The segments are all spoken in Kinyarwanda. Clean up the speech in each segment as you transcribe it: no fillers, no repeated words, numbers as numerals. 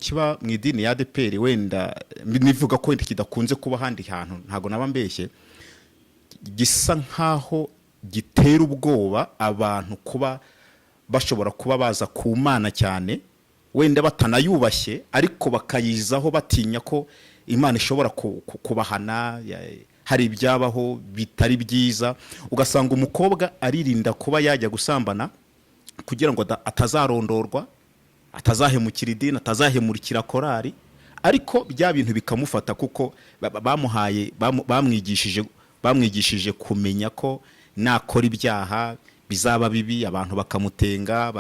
kiba mu idini ya ADEPR, wenda nivuga ko wenda kidakunze kuba ahandi hantu, ntabwo naba mbeshye, gisa nkaho gitera ubwoba abantu kuba bashobora kuba baza ku Mana cyane, wenda batanayubashye, ariko bakayizaho batinya ko Imana ishobora kubahana, hari ibyabaho bitari byiza. Ugasanga umukobwa aririnda kuba yajya gusambana kugira ngo atazarondorwa, atazahemukira idini, atazahemukira korari. Ariko bya bintu bikamufata kuko bamuhaye bamwigishije kumenya ko nakora ibyaha bizaba bibi, abantu bakamutenga,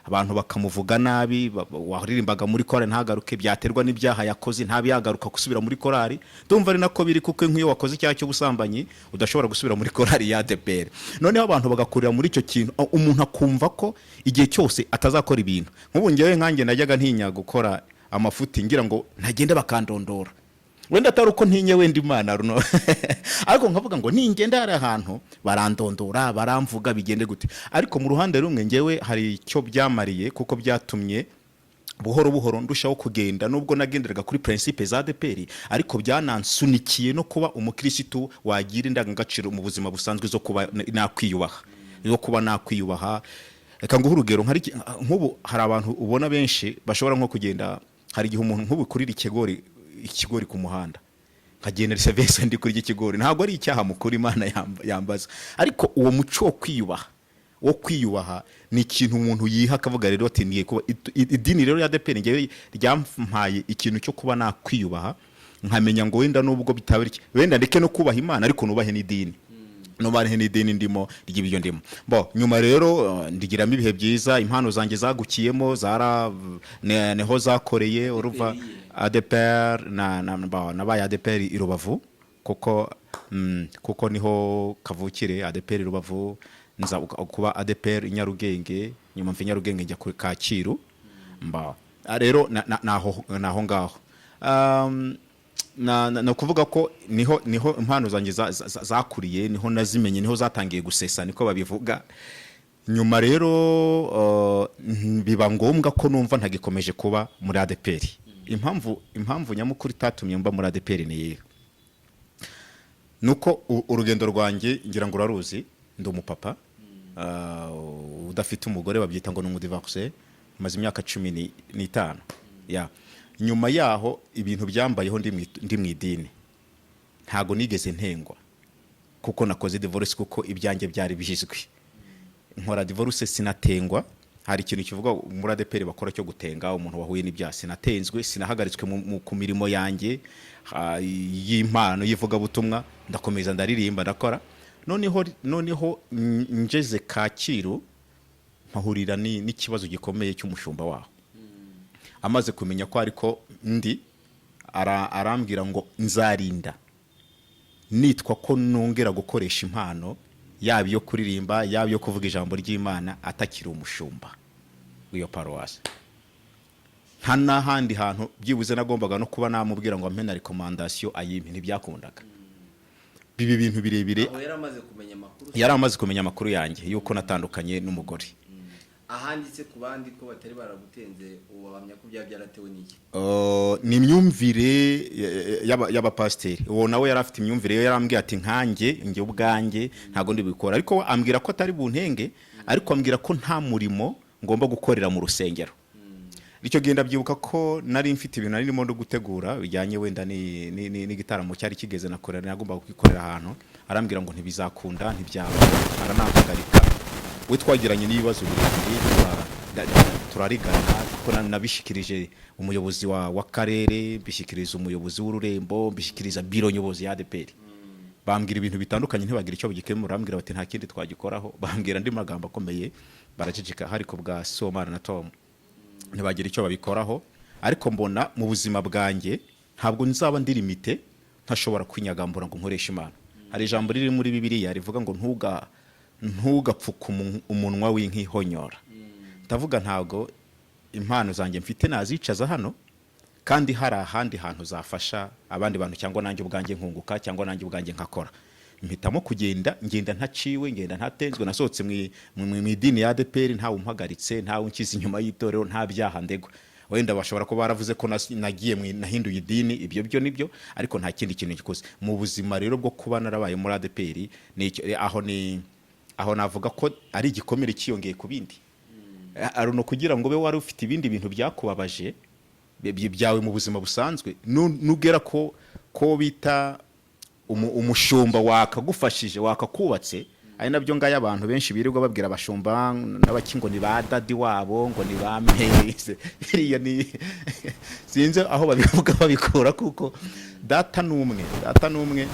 abantu bakamuvuga nabi, waririmbaga muri korari ntagaruke, byaterwa n'ibyaha yakoze ntabe yagaruka gusubira muri korari. Ndumva ari nako biri, kuko nk'iyo wakoze icyaha cy'ubusambanyi udashobora gusubira muri korari ya ADEPR. Noneho abantu bagakurira muri icyo kintu, umuntu akumva ko igihe cyose atazakora ibintu nk'ubu. Ngewe nkanjye najyaga ntinya gukora amafuti ngira ngo ntagende bakandondora, wenda atari uko ntinye wenda Imana runo, ariko nkavuga ngo ningenda hari ahantu barandondora, baramvuga, bigende gute? Ariko mu ruhande rumwe ngewe hari icyo byamariye, kuko byatumye buhoro buhoro ndushaho kugenda, nubwo nagenderaga kuri principe za ADEPR, ariko byanansunikiye no kuba umukirisitu wagira indangagaciro mu buzima busanzwe zo kuba nakwiyubaha, zo kuba nakwiyubaha. Reka nguhe urugero, nk'ubu hari abantu ubona benshi bashobora nko kugenda, hari igihe umuntu nk'ubu kurira ikigori ku muhanda, nkagenda serivisi ndi kurya ikigori, ntabwo ari icyaha mukuru Imana yambaza. Ariko uwo muco wo kwiyubaha ni ikintu umuntu yiha akavuga rero ati ngiye kuba idini rero ya ADEPR ngewe ryampaye ikintu cyo kuba nakwiyubaha, nkamenya ngo wenda nubwo bitaba iki, wenda ndeke no kubaha Imana, ariko nubahe n'idini, nubahe n'idini ndimo ry'ibyo ndimo. Bo nyuma rero ndigiramo ibihe byiza, impano zanjye zagukiyemo, zara niho zakoreye, uruva ADEPR na nabaye ADEPR i Rubavu, kuko niho kavukire, ADEPR i Rubavu, nza kuba ADEPR i Nyarugenge, nyuma mva i Nyarugenge njya kuri Kacyiru. Mba rero naho ngaho na ukuvuga ko niho impano zanjye zakuriye, niho nazimenye, niho zatangiye gusesa, niko babivuga. Nyuma rero biba ngombwa ko numva ntagikomeje kuba muri ADEPR. Impamvu nyamukuru itatumye mba muri ADEPR ni iyihe? Nuko urugendo rwanjye ngira ngo uraruzi, ndi umupapa udafite umugore, babyita ngo ni umudivorce, maze imyaka 15 ya. Nyuma yaho ibintu byambayeho ndi mu idini, ntago nigeze ntengwa kuko nakoze divorce, kuko ibyanjye byari bizwi. Nkora divorce sinatengwa. Hari ikintu kivuga muri ADEPR bakora cyo gutenga umuntu wahuye n'ibyaha. Sinatenzwe, sinahagaritswe ku mirimo yanjye y'impano y'ivugabutumwa, ndakomeza ndaririmba, ndakora. Noneho ngeze Kacyiru mpahurira n'ikibazo gikomeye cy'umushumba waho. Amaze kumenya ko ariko ndi arambwira ngo nzarinda nitwa ko nongera gukoresha impano, yaba iyo kuririmba, yaba iyo kuvuga ijambo ry'Imana, atakiri umushumba w'iyo paruwasi. Nta n'ahandi hantu byibuze nagombaga no kuba namubwira ngo ampe na recommandation ayimpe, ntibyakundaga, biba ibintu birebire. Aho yari amaze kumenya amakuru? Yari amaze kumenya amakuru yanjye yuko natandukanye n'umugore. Ahanditse ku bandi ko batari baragutenze, ubu bahamya ko byaba byaratewe n'iki? Ni imyumvire y'abapasiteri. Uwo nawe yari afite imyumvire ye, yarambwiye ati nkanjye, njye ubwanjye ntabwo ndi bikora. Ariko we ambwira ko atari buntenge, ariko ambwira ko nta murimo ngomba gukorera mu rusengero. Icyo gihe ndabyibuka ko nari mfite ibintu nari ndimo no gutegura bijyanye wenda n'igitaramo cyari kigeze nakorera, nagombaga kwikorera ahantu. Arambwira ngo ntibizakunda, ntibyaba, aranampagarika. We twagiranye n'ibibazo birebire, turarigana, kuko nabishikirije umuyobozi w'akarere, mbishyikiriza umuyobozi w'ururembo, mbishyikiriza biro nyobozi ya ADEPR. Bambwira ibintu bitandukanye, ntibagira icyo bagikemura. Bambwira bati nta kindi twagikoraho, bambwira andi magambo akomeye, baraceceka. Hari ku bwa Sibomana na Tom, ntibagira icyo babikoraho. Ariko mbona mu buzima bwanjye ntabwo nzaba ndi limité, ntashobora kwinyagambura ngo nkoreshe Imana. Hari ijambo riri muri Bibiliya rivuga ngo ntugapfuke umunwa w'inkihonyora. Ndavuga ntabwo impano zanjye mfite nazicaza hano kandi hari ahandi hantu zafasha abandi bantu, cyangwa nanjye ubwanjye nkunguka, cyangwa nanjye ubwanjye nkakora. Mpitamo kugenda, ngenda ntaciwe, ngenda ntatenzwe. Nasohotse mu idini ya ADEPR ntawe umpagaritse, ntawe unshyize inyuma y'itorero, nta byaha ndegwa. Wenda bashobora kuba baravuze ko nagiye nahinduye idini, ibyo byo nibyo, ariko nta kindi kintu gikoze mu buzima. Rero bwo kuba narabaye muri ADEPR ni aho ni aho navuga ko ari igikomere cyiyongeye ku bindi. Aruno, kugira ngo ube wari ufite ibindi bintu byakubabaje byawe mu buzima busanzwe, nugera ko bita umushumba wakagufashije, wakakubatse, ari nabyo ngaya abantu benshi birirwa babwira abashumba n'abaki ngo ni ba daddy wabo, ngo ni ba meze biriya, ni sinzi aho babivuga babikura, kuko data ni umwe, data ni umwe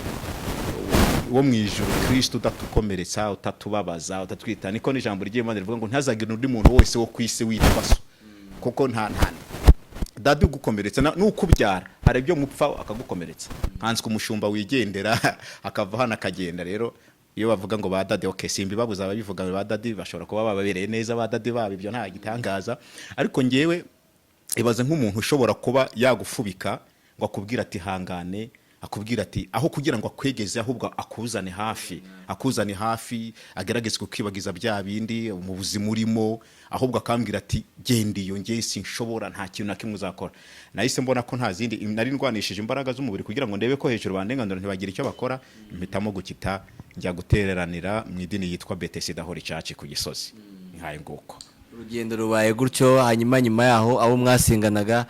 wo mu ijuru, Kristo, utatukomeretsa, utatubabaza, utatwita. Niko n'ijambo ry'Imana rivuga ngo ntazagire undi muntu wese wo ku isi witwa so, kuko nta daddy ugukomeretsa n'ukubyara hari ibyo mupfa akagukomeretsa, nkanswe umushumba wigendera akava hano akagenda. Rero iyo bavuga ngo ba daddy, okay, simbibabuza ababivuga ba daddy, bashobora kuba bababereye neza ba daddy babo, ibyo nta gitangaza. Ariko ngewe ibaze nk'umuntu ushobora kuba yagufubika ngo akubwire ati hangane, akubwira ati aho kugira ngo akwegeze ahubwo akuzane hafi, akuzane hafi, agerageze kukwibagiza bya bindi mu buzima urimo, ahubwo akambwira ati genda iyo, ngewe sinshobora, nta kintu na kimwe uzakora. Nahise mbona ko nta zindi nari ndwanishije imbaraga z'umubiri kugira ngo ndebe ko hejuru bandenganura, ntibagira icyo bakora, mpitamo gukita njya gutereranira mu idini yitwa Bethesda Holy Church ku Gisozi. Nkaye nguko. Urugendo rubaye gutyo. Hanyuma nyuma yaho abo mwasenganaga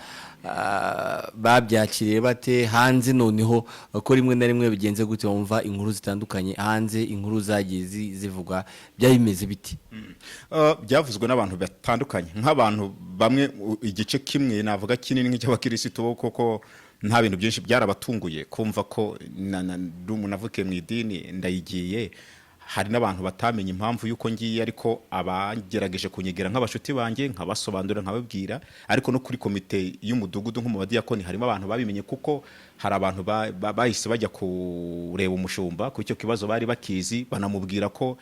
babyakiriye bate hanze? Noneho ko rimwe na rimwe bigenze gute, wumva inkuru zitandukanye hanze, inkuru zagiye zivugwa, byari bimeze biti? Byavuzwe n'abantu batandukanye, nk'abantu bamwe igice kimwe navuga kinini nk'icy'abakirisitu bo koko nta bintu byinshi, byarabatunguye kumva ko ndi umuntu avukiye mu idini ndayigiye. Hari n'abantu batamenye impamvu y'uko ngiye, ariko abagerageje kunyegera nk'abashuti banjye nkabasobanurira, nkababwira. Ariko no kuri komite y'umudugudu, nko mu badiyakoni, harimo abantu babimenye, kuko hari abantu bahise bajya kureba umushumba ku icyo kibazo bari bakizi, banamubwira ko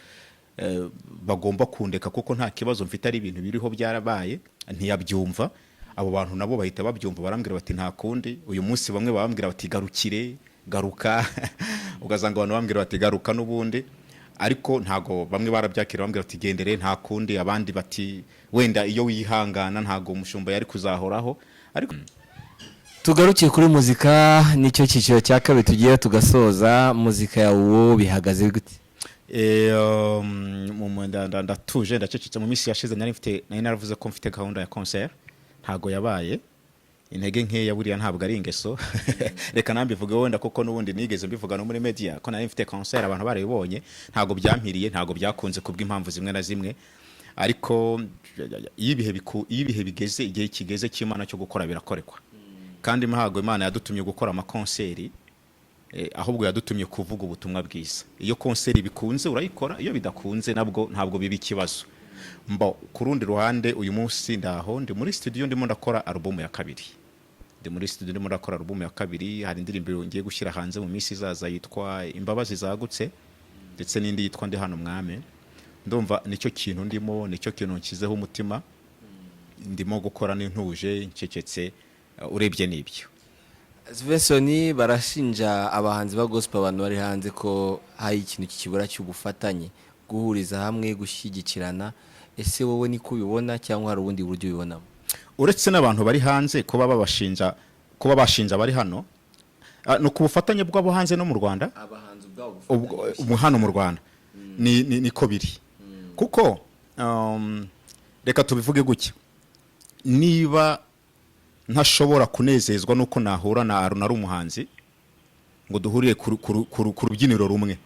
bagomba kundeka kuko nta kibazo mfite, ari ibintu biriho byarabaye, ntiyabyumva. Abo bantu nabo bahita babyumva, barambwira bati nta kundi. Uyu munsi bamwe babambwira bati garukire, garuka, ugasanga abantu bambwira bati garuka n'ubundi. Ariko ntago bamwe barabyakira, bambwira bati gendere nta kundi, abandi bati wenda iyo wihangana ntago umushumba yari kuzahoraho, ariko Tugarukiye kuri muzika, nicyo cyiciro cya kabiri tugiye tugasoza. Muzika yawe uwo bihagaze gute? Ndatuje, ndacecetse. Mu minsi yashize nari mfite, nari naravuze ko mfite gahunda ya concert, ntago yabaye. Intege nkeya buriya ntabwo ari ingeso, reka nambivuge wenda, kuko n'ubundi nigeze mbivuga no muri media ko nari mfite concert, abantu barabibonye. Ntago byampiriye, ntago byakunze kubw'impamvu zimwe na zimwe. Ariko iyo ibihe bigeze, igihe kigeze cy'Imana cyo gukora birakorekwa. Kandi ntabwo Imana yadutumye gukora amakonseri, ahubwo yadutumye kuvuga ubutumwa bwiza. Iyo konseri bikunze urayikora, iyo bidakunze nabwo ntabwo biba ikibazo. Mbo ku rundi ruhande, uyu munsi ndaho ndi muri studio, ndimo ndakora album ya kabiri. Ndi muri studio ndimo ndakora album ya kabiri. Hari indirimbo ngiye gushyira hanze mu minsi izaza yitwa Imbabazi Zagutse, ndetse n'indi yitwa Ndi Hano Mwami. Ndumva nicyo kintu ndimo, nicyo kintu nshyizeho umutima, ndimo gukora n'intuje ncecetse, urebye n'ibyo. Svensson, barashinja abahanzi ba gospel, abantu bari hanze, ko hari ikintu kikibura cy'ubufatanye, guhuriza hamwe, gushyigikirana. Ese wowe niko ubibona cyangwa hari ubundi buryo ubibonamo? Uretse n'abantu bari hanze kuba babashinja, kuba bashinja abari hano, ni ku bufatanye bw'abo hanze no mu Rwanda. Abahanzi ubwabo. Ubwo hano mu Rwanda niko biri, kuko reka tubivuge gutya: niba ntashobora kunezezwa nuko nahura na Aruna ari umuhanzi ngo duhurire ku rubyiniro rumwe,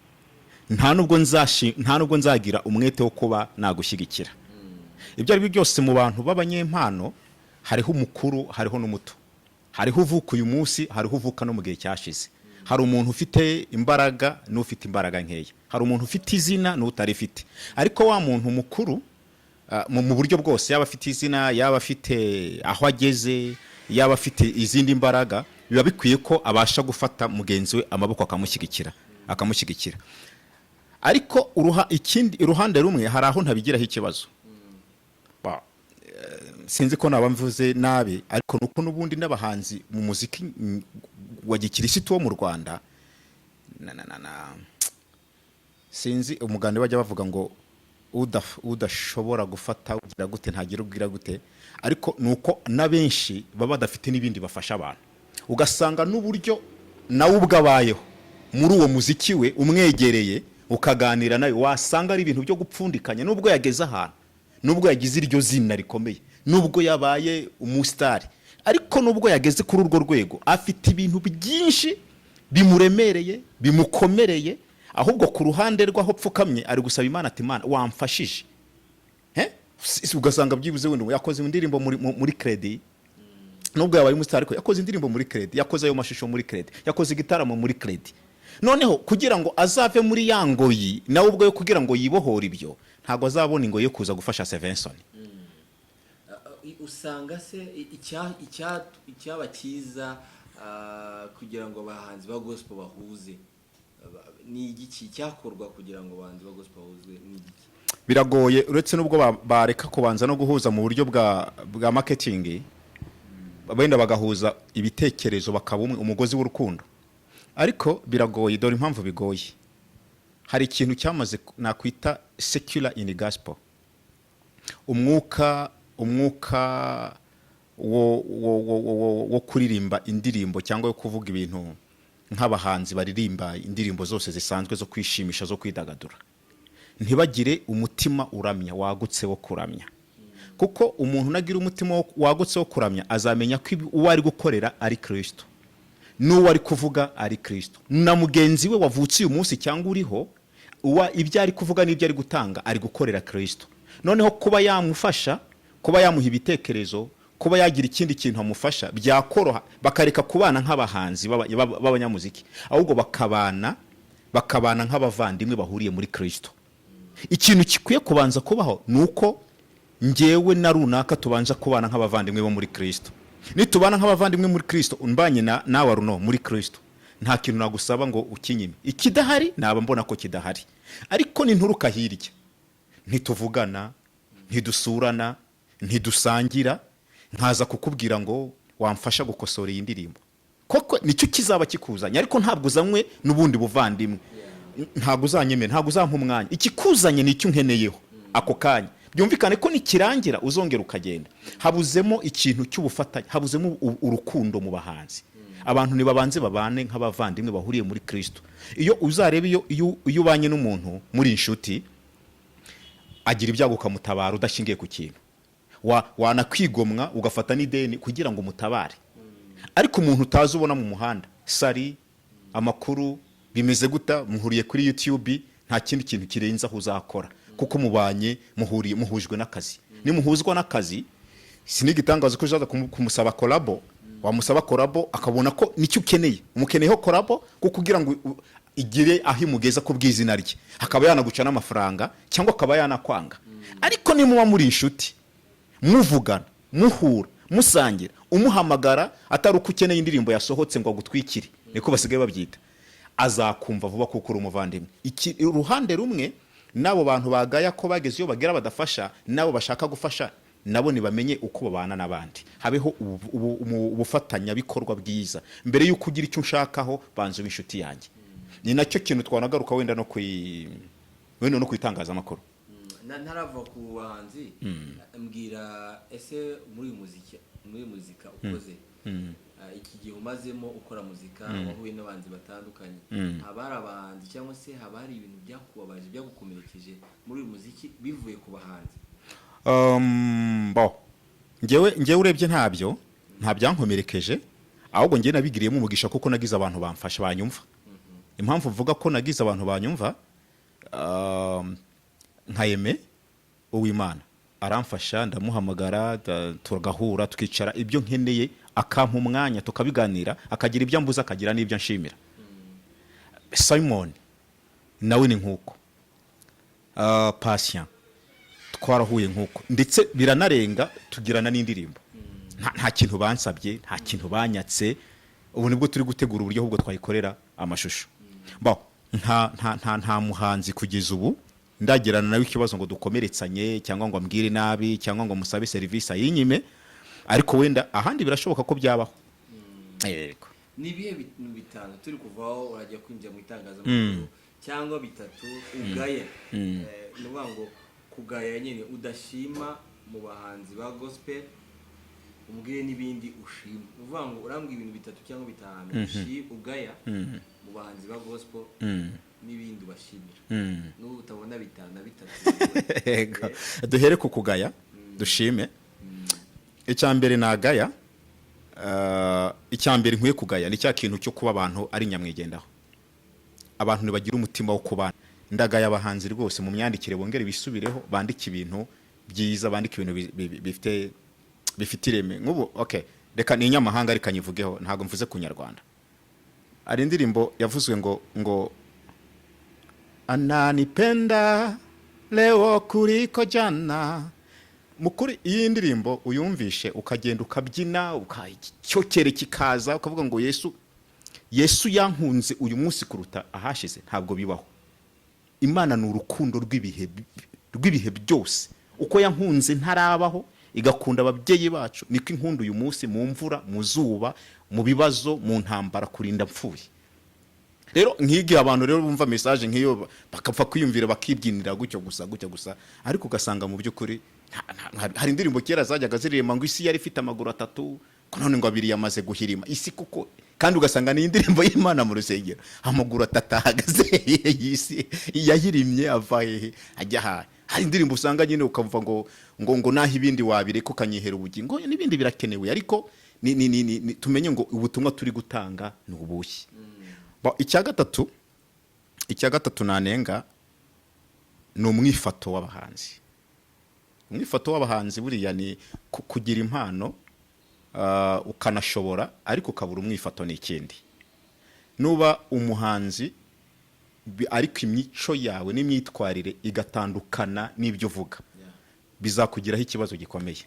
nta nubwo nzagira umwete wo kuba nagushyigikira. Ibyo ari byo byose, mu bantu b'abanyempano hariho umukuru, hariho n'umuto, hariho uvuka uyu munsi, hariho uvuka no mu gihe cyashize, hari umuntu ufite imbaraga n'ufite imbaraga nkeya, hari umuntu ufite izina n'utarifite. Ariko wa muntu mukuru mu buryo bwose, yaba afite izina, yaba afite aho ageze, yaba afite izindi mbaraga, biba bikwiye ko abasha gufata mugenzi we amaboko akamushyigikira, akamushyigikira. Ariko ikindi, iruhande rumwe hari aho ntabigiraho ikibazo. Sinzi ko naba mvuze nabi, ariko nuko n'ubundi n'abahanzi mu muziki wa gikirisitu wo mu Rwanda na, na, na, na, sinzi umugani bajya bavuga ngo Udashobora gufata ugira gute, ntagira ubwira gute, ariko ni uko na benshi baba badafite n'ibindi bafasha abantu, ugasanga n'uburyo nawe ubwo abayeho muri uwo muziki we, umwegereye ukaganira nawe, wasanga ari ibintu byo gupfundikanya. Nubwo yageze ahantu, nubwo yagize iryo zina rikomeye, nubwo yabaye umusitari, ariko nubwo yageze kuri urwo rwego, afite ibintu byinshi bimuremereye, bimukomereye. Ahubwo ku ruhande rw'aho pfukamye ari gusaba Imana ati: "Imana, wamfashije." He? Ugasanga byibuze wenda yakoze indirimbo muri crédit, nubwo yabaye umusitari, ariko yakoze indirimbo muri crédit, yakoze ayo mashusho muri crédit, yakoze igitaramo muri crédit. Noneho kugira ngo azave muri ya ngoyi nawe ubwo yo kugira ngo yibohore ibyo, ntabwo azabona ingoyi yo kuza gufasha Sevenson. Usanga se icyaba cyiza kugira ngo abahanzi ba gospel bahuze ni igiki cyakorwa kugira ngo abahanzi ba gospel bahuze? Ni igiki? Biragoye. Uretse n'ubwo bareka kubanza no guhuza mu buryo bwa marketing, wenda bagahuza ibitekerezo, bakaba umwe, umugozi w'urukundo, ariko biragoye. Dore impamvu bigoye: hari ikintu cyamaze nakwita secular in gospel, umwuka wo kuririmba indirimbo cyangwa wo kuvuga ibintu nk'abahanzi baririmba indirimbo zose zisanzwe zo kwishimisha, zo kwidagadura, ntibagire umutima uramya, wagutse wo kuramya. Kuko umuntu unagira umutima wagutse wo kuramya azamenya ko uwo ari gukorera ari Kirisito, n'uwo ari kuvuga ari Kirisito, na mugenzi we wavutse uyu munsi cyangwa uriho, uwa ibyo ari kuvuga n'ibyo ari gutanga ari gukorera Kirisito. Noneho kuba yamufasha, kuba yamuha ibitekerezo, kuba yagira ikindi kintu amufasha, byakoroha. Bakareka kubana nk'abahanzi b'abanyamuziki, ahubwo bakabana nk'abavandimwe bahuriye muri Kirisito. Ikintu gikwiye kubanza kubaho ni uko ngewe na runaka tubanza kubana nk'abavandimwe bo muri Kirisito. Nitubana nk'abavandimwe muri Kirisito, umbanye na nawe runo muri Kirisito, nta kintu nagusaba ngo ukinyime. Ikidahari naba mbona ko kidahari. Ariko ninturuka hirya, ntituvugana, ntidusurana, ntidusangira, nkaza kukubwira ngo wamfasha gukosora iyi ndirimbo, koko nicyo kizaba kikuzanye, ariko ntabwo uzanywe n'ubundi buvandimwe, ntabwo uzanyemera, ntabwo uzampa umwanya. Ikikuzanye ni icyo unkeneyeho ako kanya. Byumvikane ko nikirangira uzongera ukagenda. Habuzemo ikintu cy'ubufatanye, habuzemo urukundo mu bahanzi. Abantu ntibabanze babane nk'abavandimwe bahuriye muri Kirisito. Iyo uzareba, iyo ubanye n'umuntu muri inshuti, agira ibyago ukamutabara udashingiye ku kintu, wanakwigomwa ugafata n'ideni kugira ngo umutabare. Ariko umuntu utazi, ubona mu muhanda, sari amakuru bimeze guta, muhuriye kuri YouTube, nta kindi kintu kirenze aho uzakora, kuko mubanye, muhuriye, muhujwe n'akazi. Nimuhuzwa n'akazi, si n'igitangaza ko uzaza kumusaba collabo. Wamusaba collabo akabona ko nicyo ukeneye, umukeneyeho collabo, kuko kugira ngo igire aho imugeza ku bw'izina rye, akaba yanaguca n'amafaranga cyangwa akaba yanakwanga. Ariko nimuba muri inshuti, muvugana, muhura, musangira, umuhamagara atari uko ukeneye indirimbo yasohotse ngo agutwikire, niko basigaye babyita, azakumva vuba kuko uri umuvandimwe. Iki uruhande rumwe, n'abo bantu bagaya ko bageze iyo bagera badafasha, n'abo bashaka gufasha nabo ntibamenye uko babana n'abandi. Habeho ubufatanyabikorwa bwiza. Mbere y'uko ugira icyo unshakaho, banza ube inshuti yanjye. Ni nacyo kintu twanagaruka wenda no ku itangazamakuru. Ntarava ku bahanzi, mbwira, ese muri uyu muziki, muri muzika ukoze, iki gihe umazemo ukora muzika, wahuye n'abahanzi batandukanye, haba hari abahanzi cyangwa se haba hari ibintu byakubabaje, byagukomerekeje muri uyu muziki bivuye ku bahanzi? Bo ngewe urebye ntabyo, nta byankomerekeje. Ahubwo ngewe nabigiriyemo umugisha kuko nagize abantu bamfasha, banyumva. Impamvu mvuga ko nagize abantu banyumva, nka Aime Uwimana aramfasha, ndamuhamagara, tugahura, tukicara, ibyo nkeneye akampa umwanya tukabiganira, akagira ibyo ambuza, akagira n'ibyo anshimira. Simon nawe ni nkuko, Patient twarahuye nkuko, ndetse biranarenga tugirana n'indirimbo. Nta kintu bansabye, nta kintu banyatse. Ubu nibwo turi gutegura uburyo ahubwo twayikorera amashusho. Bon, nta muhanzi kugeza ubu ndagirana nawe ikibazo ngo dukomeretsanye, cyangwa ngo ambwire nabi, cyangwa ngo musabe serivisi ayinyime. Ariko wenda ahandi birashoboka ko byabaho, yego. Ni ibihe bintu bitanu, turi kuvaho urajya kwinjira mu itangazamakuru, cyangwa bitatu ugaye? Ni ukuvuga ngo Kugaya nyine udashima mu bahanzi ba gospel, umbwire n'ibindi ushima. Ni ukuvuga ngo urambwira ibintu bitatu cyangwa bitanu ugaya mu bahanzi ba gospel n'ibindi ubashimira. N'ubu utabona bitanu na bitatu. Yego. Duhere ku kugaya, dushime. Icya mbere nagaya, icya mbere nkwiye kugaya ni cya kintu cyo kuba abantu ari nyamwigendaho. Abantu ntibagira umutima wo kubana. Ndagaya abahanzi rwose mu myandikire, bongere bisubireho, bandike ibintu byiza, bandike ibintu bifite ireme. Nk'ubu, okay, reka ni inyamahanga, reka nyivugeho, ntabwo mvuze ku Nyarwanda. Hari indirimbo yavuzwe ngo "Ananipenda leo kuliko jana". Mukuri iyi ndirimbo uyumvishe, ukagenda ukabyina, icyokere kikaza, ukavuga ngo "Yesu, Yesu yankunze uyu munsi kuruta ahashize", ntabwo bibaho. Imana ni urukundo rw'ibihe byose. Uko yankunze ntarabaho, igakunda ababyeyi bacu, niko inkunda uyu munsi, mu mvura, mu zuba, mu bibazo, mu ntambara, kurinda mpfuye. Rero nk'igihe abantu rero bumva message nk'iyo, bakapfa kwiyumvira, bakibyinira gutyo gusa, gutyo gusa, ariko ugasanga mu by'ukuri hari indirimbo kera zajyaga ziririmba ngo "Isi yari ifite amaguru atatu, ko none ngo abiri yamaze guhirima". Isi kuko kandi ugasanga ni indirimbo y'Imana mu rusengero. Amaguru atatu ahagaze hehe? Y'isi yahirimye ava hehe, ajya hahe? Hari indirimbo usanga nyine ukavuga ngo "Naho ibindi wabireka ukanyihera ubugingo". N'ibindi birakenewe, ariko ni tumenye ngo ubutumwa turi gutanga ni ubuhe. Icya gatatu nanenga ni umwifato w'abahanzi. Umwifato w'abahanzi buriya ni kugira impano, ukanashobora, ariko ukabura umwifato ni ikindi. Nuba umuhanzi ariko imico yawe n'imyitwarire igatandukana n'ibyo uvuga, bizakugiraho ikibazo gikomeye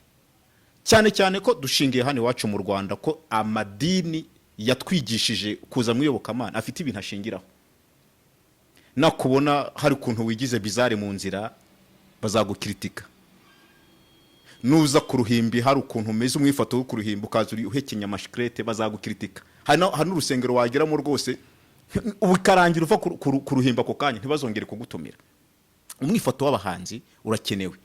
cyane cyane ko dushingiye hano iwacu mu Rwanda, ko amadini yatwigishije kuza mu iyobokamana afite ibintu ashingiraho. Nakubona hari ukuntu wigize bizarre mu nzira, bazagukiritika. Nuza ku ruhimbi hari ukuntu umeze, umwifato wo ku ruhimbi, ukaza uri uhekenya amashikirete, bazagukiritika. Hari n'urusengero wageramo rwose ukarangira uva ku ruhimbi ako kanya, ntibazongere kugutumira. Umwifato w'abahanzi urakenewe.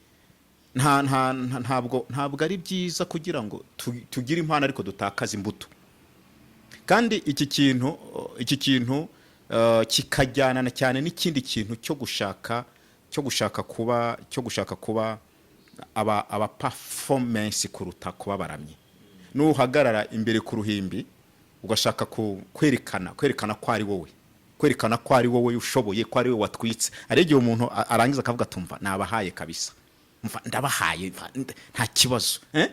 nta nta nta- ntabwo ntabwo ari byiza kugira ngo tugire impano ariko dutakaze imbuto. Kandi iki kintu kikajyana na cyane n'ikindi kintu cyo gushaka kuba aba performance kuruta kuba baramye. Nuhagarara imbere ku ruhimbi ugashaka kwerekana ko ari wowe, kwerekana ko ari wowe ushoboye, ko ari wowe watwitse, hari igihe umuntu arangiza akavuga ati: "Mva nabahaye kabisa, mva ndabahaye, mva nta kibazo, eh?"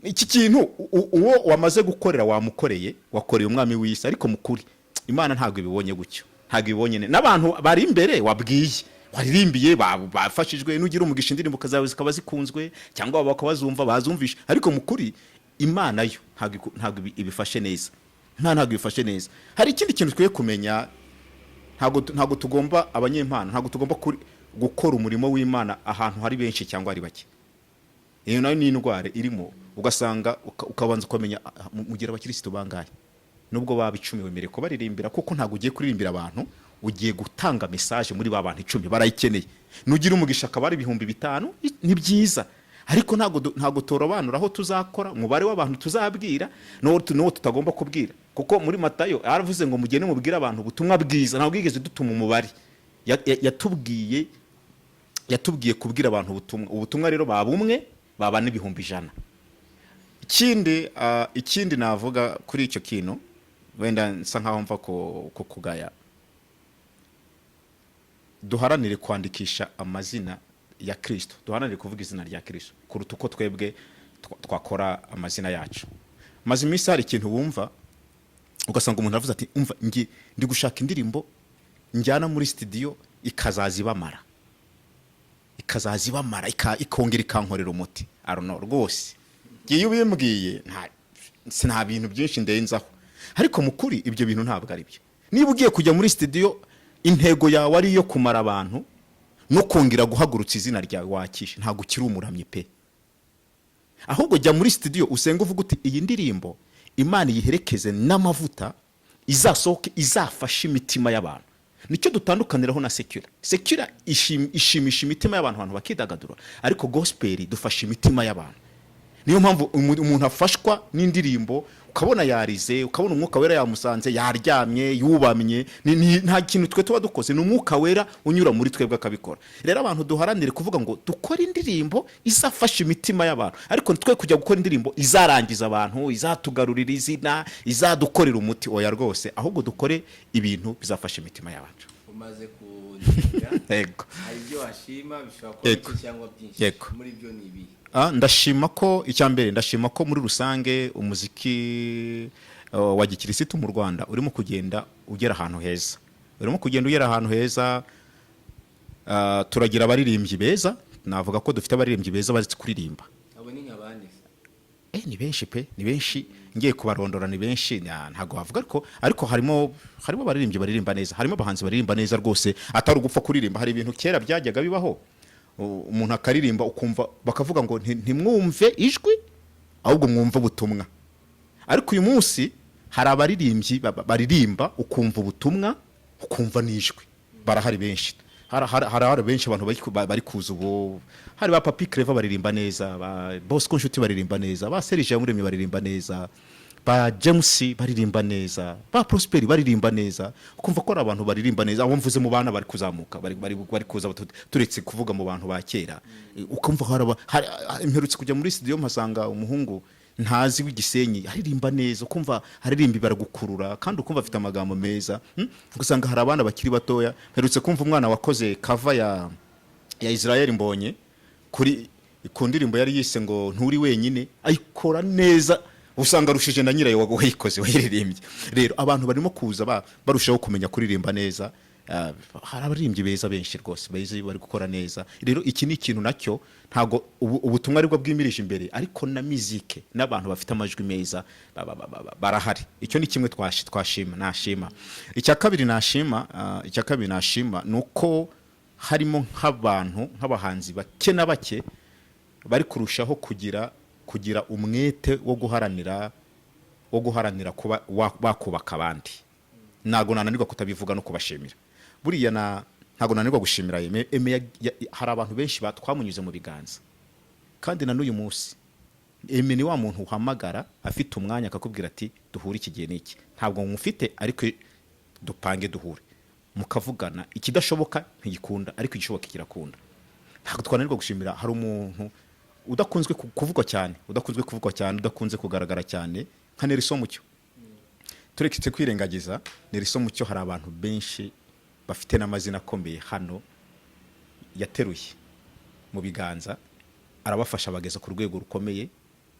Iki kintu uwo wamaze gukorera, wamukoreye, wakoreye umwami w'isi, ariko mukuri Imana ntabwo ibibonye gutyo, ntabwo ibibonye n'abantu bari imbere wabwiye, waririmbiye, bafashijwe. Nugira umugisha indirimbo zawe zikaba zikunzwe, cyangwa bakaba bazumva, bazumvisha, ariko mukuri Imana yo ntabwo ibifashe neza. Imana ntabwo ibifashe neza. Hari ikindi kintu twiye kumenya: ntabwo tugomba, abanyempano, ntabwo tugomba gukora umurimo w'Imana ahantu hari benshi cyangwa ari bake. Iyo nayo ni indwara irimo. Ugasanga ukabanza ukamenya mugira abakirisitu bangahe. Nubwo baba 10, wemerewe kubaririmbira, kuko ntabwo ugiye kuririmbira abantu, ugiye gutanga message muri ba bantu 10, barayikeneye. Nugira umugisha akaba ari 5000, ni byiza, ariko ntabwo torobanura aho tuzakora, umubare w'abantu tuzabwira n'uwo tutagomba kubwira, kuko muri Matayo yaravuze ngo "Mugende mubwire abantu ubutumwa bwiza". Ntabwo yigeze dutuma umubare. Yatubwiye kubwira abantu ubutumwa. Ubutumwa rero baba umwe, baba n'100,000. Ikindi navuga kuri icyo kintu, wenda nsa nkaho mva ku kugaya, duharanire kwandikisha amazina ya Kirisito, duharanire kuvuga izina rya Kirisito kuruta uko twebwe twakora amazina yacu. Maze iminsi hari ikintu wumva, ugasanga umuntu aravuze ati: "Umva, ngi ndi gushaka indirimbo njyana muri studio ikazaza ibamara, ikongera ikankorera umuti." Arono rwose ngiye ubimbwiye, nta bintu byinshi ndenzaho, ariko mu kuri ibyo bintu ntabwo ari byo. Niba ugiye kujya muri studio, intego yawe ari iyo kumara abantu no kongera guhagurutsa izina ryawe, wakishe, ntabwo ukiri umuramyi pe. Ahubwo jya muri studio usenga, uvuga uti: "Iyi ndirimbo Imana iyiherekeze n'amavuta, izasohoke, izafashe imitima y'abantu." Nicyo. Dutandukaniraho na secular. Secular ishimisha imitima y'abantu, abantu bakidagadura, ariko gospel dufasha imitima y'abantu. Niyo mpamvu umuntu afashwa n'indirimbo, ukabona yarize, ukabona Umwuka Wera yamusanze, yaryamye yubamye. Nta kintu twe tuba dukoze, ni Umwuka Wera unyura muri twebwe akabikora. Rero abantu duharanire kuvuga ngo dukore indirimbo izafasha imitima y'abantu, ariko twe kujya gukora indirimbo izarangiza abantu, izatugarurira izina, izadukorera umuti. Oya rwose, ahubwo dukore ibintu bizafasha imitima y'abantu. Umaze kunenga. Yego. Hari ibyo washima, bishobora kuba bike cyangwa byinshi. Muri byo ni ibihe? Ndashima ko, icya mbere, ndashima ko muri rusange umuziki wa gikirisitu mu Rwanda urimo kugenda ugera ahantu heza, urimo kugenda ugera ahantu heza. Turagira abaririmbyi beza, navuga ko dufite abaririmbyi beza bazi kuririmba. Abo ni nka bande se? Ni benshi pe, ni benshi, ngiye kubarondora ni benshi, ntabwo wavuga, ariko harimo abaririmbyi baririmba neza, harimo abahanzi baririmba neza rwose, atari ugupfa kuririmba. Hari ibintu kera byajyaga bibaho, umuntu akaririmba ukumva bakavuga ngo ntimwumve ijwi, ahubwo mwumve ubutumwa. Ariko uyu munsi hari abaririmbyi baririmba ukumva ubutumwa, ukumva n'ijwi. Barahari benshi, hari benshi abantu bari kuza ubu. Hari ba Papi Clever baririmba neza, ba Bosco Nshuti baririmba neza, ba Serge Yamuremye baririmba neza, ba James baririmba neza, ba Prosper baririmba neza, ukumva ko ari abantu baririmba neza. Abo mvuze mu bana bari kuzamuka, bari kuza, turetse kuvuga mu bantu ba kera. Ukumva hari mperutse kujya muri studio mpasanga umuhungu ntazi w'Igisenyi aririmba neza, ukumva aririmba baragukurura kandi ukumva afite amagambo meza. Ugasanga hari abana bakiri batoya. Mperutse kumva umwana wakoze cover ya Israel Mbonye ku ndirimbo yari yise ngo "Nturi wenyine", ayikora neza, usanga arushije na nyirayo wayikoze, wayiririmbye. Rero abantu barimo kuza barushaho kumenya kuririmba neza. Hari abaririmbyi beza benshi rwose, beza bari gukora neza. Rero iki ni ikintu nacyo, ntabwo ubutumwa aribwo bwimirije imbere, ariko na mizike n'abantu bafite amajwi meza barahari. Icyo ni kimwe twashima, nashima. Icya kabiri nashima ni uko harimo nk'abantu, nk'abahanzi bake na bake bari kurushaho kugira umwete wo guharanira kuba bakubaka abandi. Ntabwo nananirwa kutabivuga no kubashimira. Buriya ntabwo nananirwa gushimira Aime. Aime hari abantu benshi twamunyuze mu biganza, kandi na n'uyu munsi Aime ni wa muntu uhamagara afite umwanya akakubwira ati: "Duhure iki gihe n'iki, ntabwo mufite, ariko dupange duhure", mukavugana. Ikidashoboka ntigikunda, ariko igishoboka kirakunda. Ntabwo twananirwa gushimira. Hari umuntu udakunzwe kuvugwa cyane, udakunzwe kuvugwa cyane, udakunze kugaragara cyane, nka Nelson Mucyo. Turetse kwirengagiza Nelson Mucyo, hari abantu benshi bafite n'amazina akomeye hano yateruye mu biganza, arabafasha bageza ku rwego rukomeye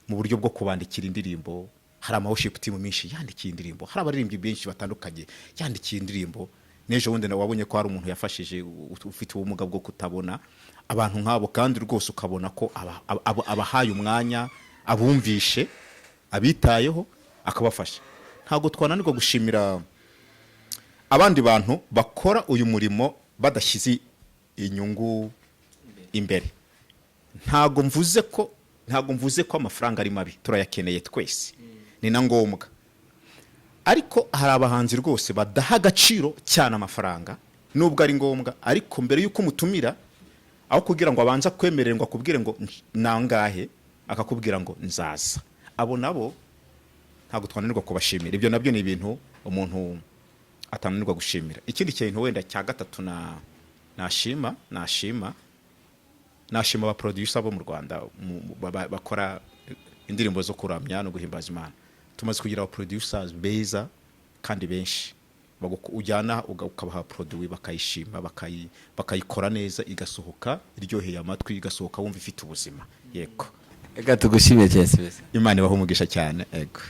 mu buryo bwo kubandikira indirimbo. Hari ama worship team menshi yandikiye indirimbo, hari abaririmbyi benshi batandukanye yandikiye indirimbo. N'ejo bundi nawe wabonye ko hari umuntu yafashije ufite ubumuga bwo kutabona. Abantu nk'abo kandi rwose ukabona ko abahaye umwanya, abumvishe, abitayeho, akabafasha. Ntabwo twananirwa gushimira abandi bantu bakora uyu murimo badashyize inyungu imbere. Ntabwo mvuze ko amafaranga ari mabi, turayakeneye twese, ni na ngombwa, ariko hari abahanzi rwose badaha agaciro cyane amafaranga, nubwo ari ngombwa. Ariko mbere y'uko umutumira, aho kugira ngo abanze akwemerere ngo akubwire ngo nangahe, akakubwira ngo nzaza. Abo nabo ntabwo twananirwa kubashimira. Ibyo nabyo ni ibintu umuntu atananirwa gushimira. Ikindi kintu wenda cya gatatu na nashima aba producer bo mu Rwanda bakora indirimbo zo kuramya no guhimbaza Imana. Tumaze kugira aba producers beza kandi benshi ujyana ukabaha produit bakayishima, bakayikora neza, igasohoka iryoheye amatwi, igasohoka wumva ifite ubuzima. Yego. Reka tugushimire cyane, Sylvester. Imana ibahe umugisha cyane, yego.